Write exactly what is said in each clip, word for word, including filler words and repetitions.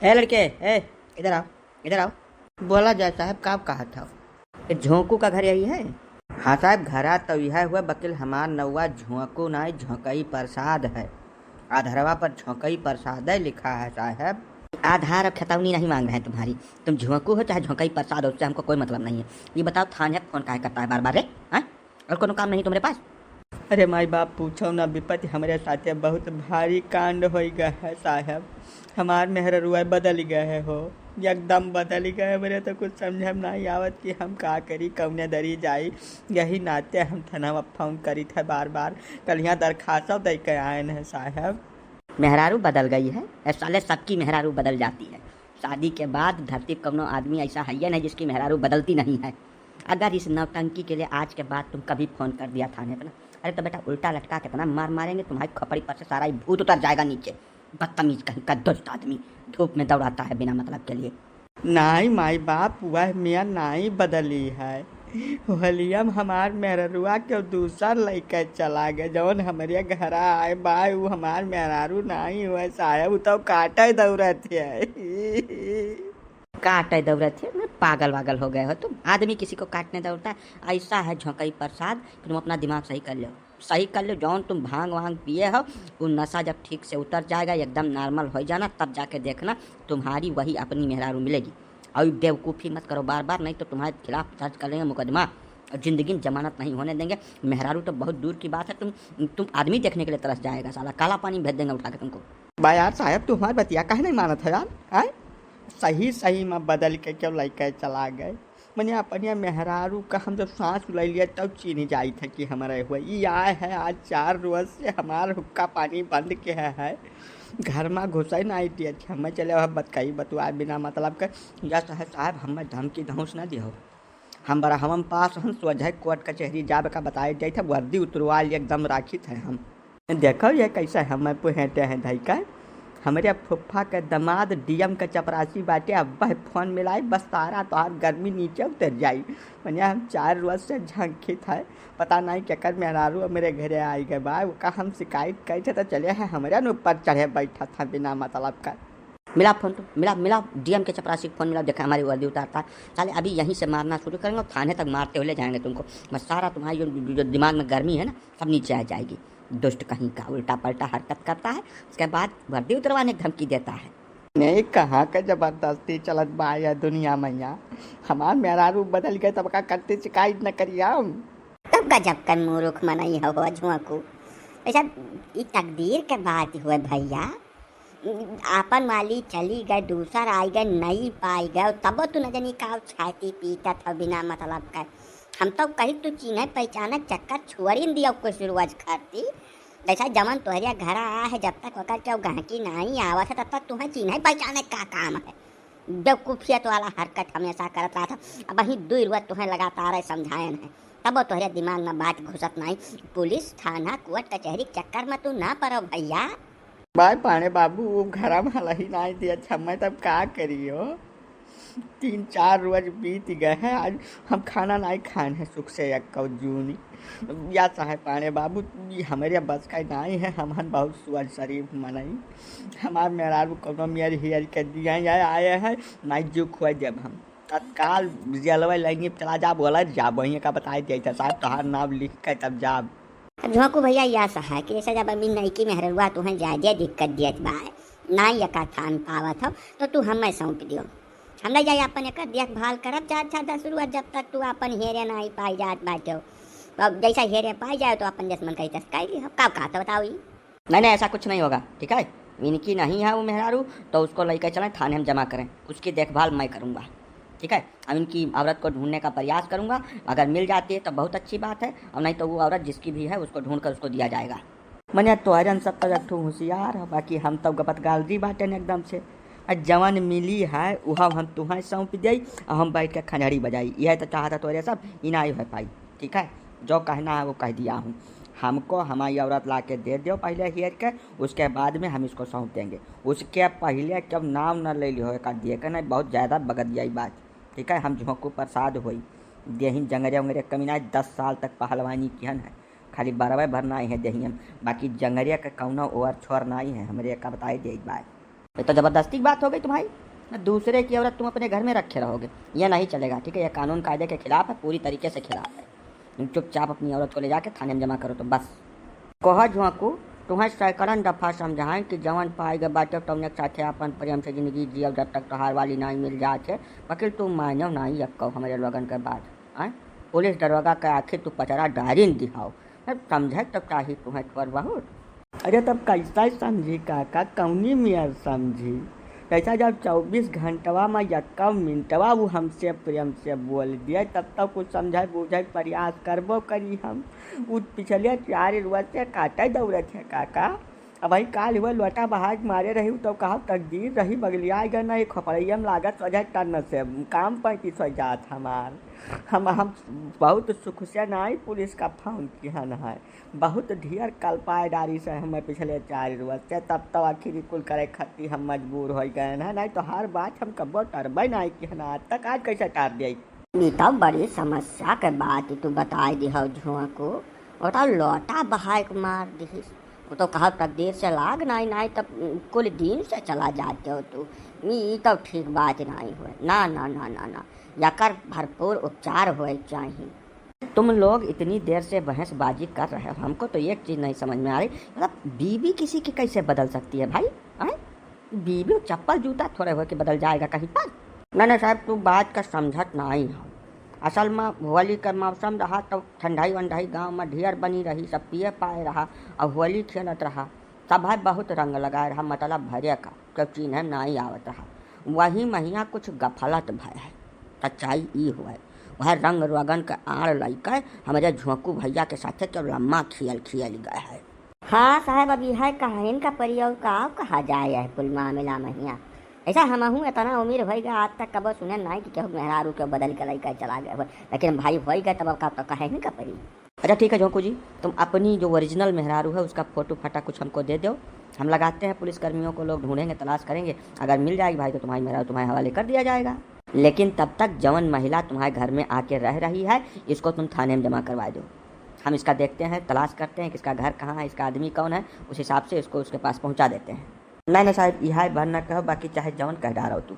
ए लड़के, ए, इधर आओ, इधर आओ। बोला जज साहब, का कहत हो? ये झोंकू का घर यही है? हाँ साहब, घरा तो यह हुआ, बकिल हमार नौवा झोंकू नाई, झोंकई प्रसाद है। आधारवा पर झोंकई प्रसाद है लिखा है साहब। आधार और खतौनी नहीं मांग रहे हैं तुम्हारी। तुम झोंकू हो चाहे झोंकई प्रसाद हो, उससे हमको कोई मतलब नहीं है। ये बताओ, थाने फोन काहे करता है बार बार रे? हाँ? और कोनो काम नहीं तुम्हारे पास? अरे माई बाप, पूछो ना विपत्ति, हमरे साथे बहुत भारी कांड होई गए है साहब। हमार मेहररुआ बदल गए है हो, एकदम बदल गए। हमरे तो कुछ समझ में नहीं आवत कि हम का करी, कौने दरी जाई। यही नाते हम थाना फोन करी थे बार बार, कल यहाँ दरखास्त दे के आए हैं साहब। मेहरारू बदल गई है? ए साले, सबकी मेहरारू बदल जाती है। शादी के बाद धरती पर कौनो आदमी ऐसा है ही नहीं जिसकी मेहरारू बदलती नहीं है। अगर इस नौटंकी के लिए आज के बाद तुम कभी फोन कर दिया थाने पर ना, अरे तो बेटा, उल्टा लटका के इतना मार मारेंगे, तुम्हारी खोपड़ी पर से सारा ही भूत उतर जाएगा नीचे। बदतमीज कहीं का दुष्ट आदमी, धूप में दौड़ाता है बिना मतलब के लिए। नाई माई बाप, वह मियाँ नाई बदली है। होलिया में हमार मेहररुआ के दूसर लइके चला गए, जौन हमरे घरा आए बा, उ हमार मेहरारू नाई हुए साहब, उ तो काटे दौड़त है। काटे दौड़त है? मैं, पागल वागल हो गए हो तुम? आदमी किसी को काटने दौड़ता है? ऐसा है झोंकई प्रसाद कि तुम अपना दिमाग सही कर लो, सही कर लो। जौन तुम भांग वांग पिए हो, वो नशा जब ठीक से उतर जाएगा, एकदम नॉर्मल हो जाना, तब जाके देखना तुम्हारी वही अपनी मेहरारू मिलेगी। और बेवकूफ़ी मत करो बार बार, नहीं तो तुम्हारे खिलाफ दर्ज कर लेंगे मुकदमा और ज़िंदगी में जमानत नहीं होने देंगे। मेहरारू तो बहुत दूर की बात है, तुम तुम आदमी देखने के लिए तरस जाएगा साला, काला पानी भेज देंगे उठा के तुमको। बा यार साहब, तू हमार बतिया काहे नहीं मानत है यार? आय, सही सही में बदल के क्यों लइके चला गए? मने अपनिया मेहरारू का हम जब सांस ले लिया तब चीन्ह जाइत है कि हमारा हुआ। ई आए है आज चार रोज से हमार हुक्का पानी बंद के है, है। घर में घुसे नहीं दिए, हम चले अब बतकई बतुआ बिना मतलब के। या साहब, साहब, हमें धमकी धौंस ना दिहो। हम बड़ा हम पास हम सोझे कोर्ट कचहरी जाबे का बताए जाइत है, वर्दी उतरवा लिए एकदम राखित है हम। देखो ये कैसे हमें पुहेटे हैं धई का। हमरे फुफ्फा के दामाद डीएम के चपरासी बाटे, अब वह फोन मिलाई, बस सारा तोहार गर्मी नीचे उतर जाई। मने हम चार रोज से झंखित है, पता नहीं केकर मेहरारू हमरे घरे आई गए बा, ओका हम शिकायत करी थे तो चले हैं हमरे न ऊपर चढ़े बैठा था बिना मतलब का। मिला फोन तो, मिला, मिला, डीएम के चपरासी का फोन मिला, देखा हमारी वर्दी उतारता है। साले अभी यहीं से मारना शुरू करेंगे और थाने तक मारते हुए ले जाएंगे तुमको। बस सारा तुम्हारी जो, जो, जो दिमाग में गर्मी है ना, सब नीचे आ जाएगी। दुष्ट कहीं का उल्टा पलटा हरकत करता है, उसके बाद वर्दी उतरवाने की धमकी देता है। नहीं, कहाँ का जबरदस्ती चलत बा या दुनिया मैया। हमार मेहरारू बदल गए तब का करते शिकायत न करिया हम। तब गजब कर मूर्ख मनई हो, हो झोंकू। ऐसा ई तकदीर के बात हुए भैया। आपन वाली चली गए, दूसर आई गए, नई पाई गए, तबो तू न जानी का छाती पीटत हो बिना मतलब का। हम तो कही तू चीन्हे पहचाने चक्कर छोड़ी न दिया कुछ रोज खरती। जैसा जवन तोहरिया घर आ है, जब तक ओकर केहू गहकी नहीं आवत है, तब तक तुम्हें चीन्हे पहचाने का काम है। बेवकूफियत वाला हरकत हमेशा करत रहत है। अब वहीं दुई रोज तुम्हें लगातार समझायन है, तबो तोहरे दिमाग में बात घुसत नहीं। पुलिस, थाना, कोर्ट, कचहरी के चक्कर में तू ना पड़ो भैया। बाय पांड़े बाबू, वो घरा में हलही नाई दिया छम्मा, तब का करियो? तीन चार रोज बीत गए हैं, आज हम खाना नाई खाए हैं सुख से एक कौ जूनी। या चाहे पांड़े बाबू, ये हमरे बस का नाई है, हमहन बहुत सुअर शरीफ मनई। हमार मेहरारू कौनो मेर हियर के दिया या आए हैं, नाई जो खुआ देब हम। तत्काल जेलवा लाइने चला जा, बोला जा, वहीं का बताए दिया था साहब, तोहार नाम लिख के तब जाब। अब झोंकू भैया, या सहा कि जैसे जब अभी नईकी मेहररुआ तुहें ज्यादा दिक्कत दियत बा, ना यका थान पावत हो, तो तू हमें सौंप दियो। हम ले जाए अपन एकर देखभाल करब, जा अच्छा दस रुआ, जब तक तू अपन हेरे नहीं पाई जात बाटे हो। अब जैसा हेरे पाई जाए तो अपन जस मन कही तस कह ली। अब का कहत बताओ ई? नहीं, नहीं, ऐसा कुछ नहीं होगा, ठीक है? इनकी नहीं है वो मेहरारू, तो उसको लेकर चलें थाने, हम जमा करें, उसकी देखभाल मैं करूँगा, ठीक है? अब इनकी औरत को ढूंढने का प्रयास करूँगा, अगर मिल जाती है तो बहुत अच्छी बात है, और नहीं तो वो औरत जिसकी भी है उसको ढूंढ कर उसको दिया जाएगा। मने तोहरन सब तो एक ठो होशियार है, बाकी हम तो गपत गालजी बाटेन एकदम से। आ जवन मिली है वह हम तुहें सौंप देई, आ हम बैठ के खंजड़ी बजाई। यह तो चाहता तोरे सब, ई ना हो पाई, ठीक है? जो कहना है वो कह दिया हूँ। हमको हमारी औरत ला के दे दो पहले हेर के, उसके बाद में हम इसको सौंप देंगे। उसके पहले जब नाम न ले लियो एक दिए के, नहीं बहुत ज़्यादा बगत जाई बात, ठीक है? हम झोंकू प्रसाद होई, देही जंगरे उंगरे कमी ना, दस साल तक पहलवानी किहन है, खाली बरवे भर नाई है देही हम, बाकी जंगरे के कौनो ओवर छोर नाई है, हमरे का बताई दे बात। ये तो जबरदस्ती की बात हो गई तुम्हारी। ना, दूसरे की औरत तुम अपने घर में रखे रहोगे, ये नहीं चलेगा, ठीक है? ये कानून कायदे के खिलाफ है, पूरी तरीके से खिलाफ है। तुम चुपचाप अपनी औरत को ले जाके थाने में जमा करो तो बस। कह झोंकू, तुम्हें सैकड़न दफा समझाएं कि जवन पाए गए बाटे तौने के साथे अपन प्रेम से जिंदगी जियो, जब तक तोहार वाली नाई मिल जात है। वकील, तू मानो नाई यक्को हमरे लोगन के बात, आय? पुलिस दरोगा के आखिर तू पचरा डारिन दिहाओ। अब समझे तो चाही तुम्हें थोड़ बहुत। अरे, तब कैसे समझी काका, कौनी मियाँ समझी? कैसा जब चौबीस घंटवा में यक्का मिनटवा वो हमसे प्रेम से बोल दिए, तब तक कुछ समझे बूझे के प्रयास करबो करी हम। वो पिछले चार रोज से काटे दौड़त है काका। अब वही काल हुए लोटा बहाय के मारे रही, तो कहा तकदीर रही बगलिया गए ना, एक खपड़ैया में लागत सोझे टन से काम पैंतीस हो जात हमार। हम, हम बहुत सुख से नाई पुलिस का फोन किहन है, बहुत ढेर कलपाए डारी से हमें पिछले चार रोज से, तब तो आखिर कुल करे खातिर हम मजबूर हो गए हैं, नहीं तो हर बात हम कब्बो टरबे नाई किहन, आज तक आज कैसे टार दिया? ई तो बड़ी समस्या के बात तू बताए दिहो झोंकू। वो तो लोटा बहाय के मार दिहिस। वो तो कहा तकदीर से लाग नाई, नाई तब कुल दिन से चला जाते हो तू। ई, ई तो ठीक बात नाई हुए। ना, ना, ना, ना, ना। यकर भरपूर उपचार होए चाहिए। तुम लोग इतनी देर से बहसबाजी कर रहे हो, हमको तो एक चीज़ नहीं समझ में आ रही, मतलब, बीवी किसी की कैसे बदल सकती है भाई? हैं? बीवी चप्पल जूता थोड़े हो के बदल जाएगा कहीं पर। नहीं, नहीं साहब, तू बात का समझत नहीं हो। असल में होली का मौसम रहा तो ठंडाई वंडाई गाँव में ढेर बनी रही, सब पिए पाए रहा और होली खेलत रहा। सब है बहुत रंग लगाए रहा, मतलब भरे का, क्यों चिन्हे नहीं आवत रहा। वही महिया कुछ गफलत भय है। सच्चाई ई हुए, वह रंग रोगन के आड़ लइके हमरे झोंकू भैया के साथे क्यों लम्मा खियल खियल गए है। हाँ साहब, अब यह कहन का परी और का कहा जाए है कुल मामला महिया। ऐसा हमहू इतना उम्र होई गए, आज तक कबो सुने नहीं कि केहू मेहरारू के बदल के लइके चला गए हो, लेकिन भाई होई गए तब अब का तो कहन का परी। अच्छा ठीक है झोंकू जी, तुम अपनी जो ओरिजिनल मेहरारू है उसका फोटो फटा कुछ हमको दे दो, हम लगाते हैं पुलिसकर्मियों को, लोग ढूंढेंगे, तलाश करेंगे, अगर मिल जाएगी भाई तो तुम्हारी मेहरारू तुम्हारे हवाले कर दिया जाएगा। लेकिन तब तक जवन महिला तुम्हारे घर में आके रह रही है, इसको तुम थाने में जमा करवा दो। हम इसका देखते हैं, तलाश करते हैं कि इसका घर कहाँ है, इसका आदमी कौन है, उस हिसाब से इसको उसके पास पहुँचा देते हैं। नहीं, नहीं साहब, इहाय भर न कहो, बाकी चाहे जवन कह डारो तू।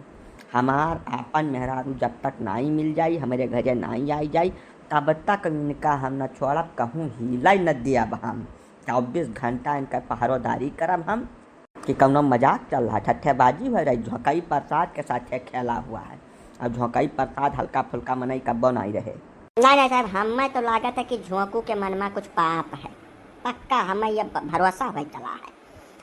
हमार आपन मेहरारू जब तक नाई मिल जाई, हमरे घरे नाई आई जाई, तब तक इनका हम न छोड़ब, कहूँ हिलाई न दियब हम। चौबीस घंटा इनका पहरोदारी करब हम। कि कौनो मजाक चल रहा, ठट्ठेबाजी हो रही, झोंकई प्रसाद के साथ खेला हुआ है। अब झोंकई प्रसाद हल्का फुल्का मनई कब्बो नाई रहे। नहीं, नहीं साहब, हमें तो लागत है कि झोंकू के मन में कुछ पाप है। पक्का हमें ये ब-, भरोसा हो चला है।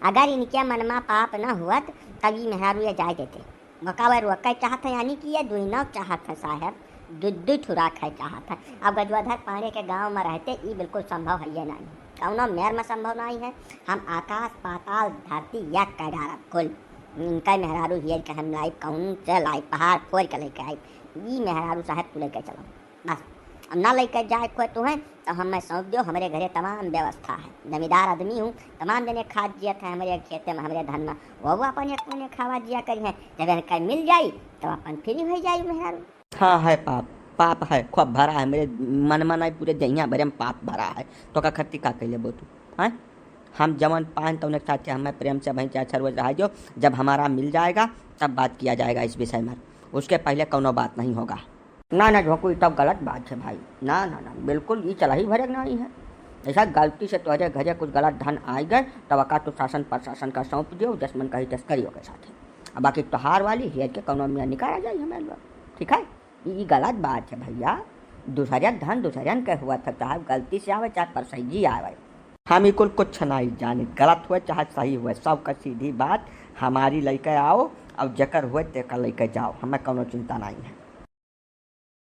अगर इनके मन में पाप न हुअत, तब ये मेहरारू ये जाए देते। ओका वह रोके चाहत है, यानी कि ये दुई नौ चाहत है साहब, दु-, दुई ठुरा खाए चाहत है। अब गजवाधर पांडे के गांव में रहते, ई बिल्कुल संभव है ये नहीं, कौनो मेर में संभव नहीं है। हम आकाश पाताल धरती एक कर डालब कुल। इनका मेहरारू हियर के हम लाइब, कहूँ से लाइब, पहाड़ फोड़ के लेके आइब। ई मेहरारू साहब तू लेके चलो। बस, अब ना लेके जाए कोई तू है, तो हमें सौंप दियो, हमरे घरे तमाम व्यवस्था है। जमींदार आदमी हूँ, तमाम जने खाद जियत है हमरे खेते में, हमरे धन में, वो, वो अपन एक पुण्य खावा जिया करी है। जब इनका मिल जाई, तब अपन फ्री हो जाई मेहरारू। हाँ है पाप, पाप है, खूब भरा है मेरे मन में, नहीं पूरे जहिया भरे में पाप भरा है। तो का खत्ती का कैले बो तू, हैं? हम जवन पान तौने के साथे हमें प्रेम से वहीं चार छह रोज रहा जो, जब हमारा मिल जाएगा तब बात किया जाएगा इस विषय में, उसके पहले कौनो बात नहीं होगा। ना, ना झोंकू, ई तब गलत बात है भाई। ना, ना, ना, बिल्कुल ई चला ही भरे के नहीं है। ऐसा गलती से तोहरे घरे कुछ गलत धन आ गए, तब का तू शासन प्रशासन का सौंप दियो, जस मन कही तस्करी हो गए साथे। अब बाकी तोहार वाली हेर के कौनो मियाँ निकाला जाई हमें लोग, ठीक है? ई, ई गलत बात है भैया। दूसरे के धन दूसरे के हुआ था, चाहे गलती से आवे, चाहे परसैजी आवे। हम ई कुल कुछ नहीं जानी, गलत हुए चाहे सही हुए, सबका सीधी बात, हमारी लइके आओ, अब जेकर हुए तेकर लइके जाओ, हमें कौनो चिंता नहीं है।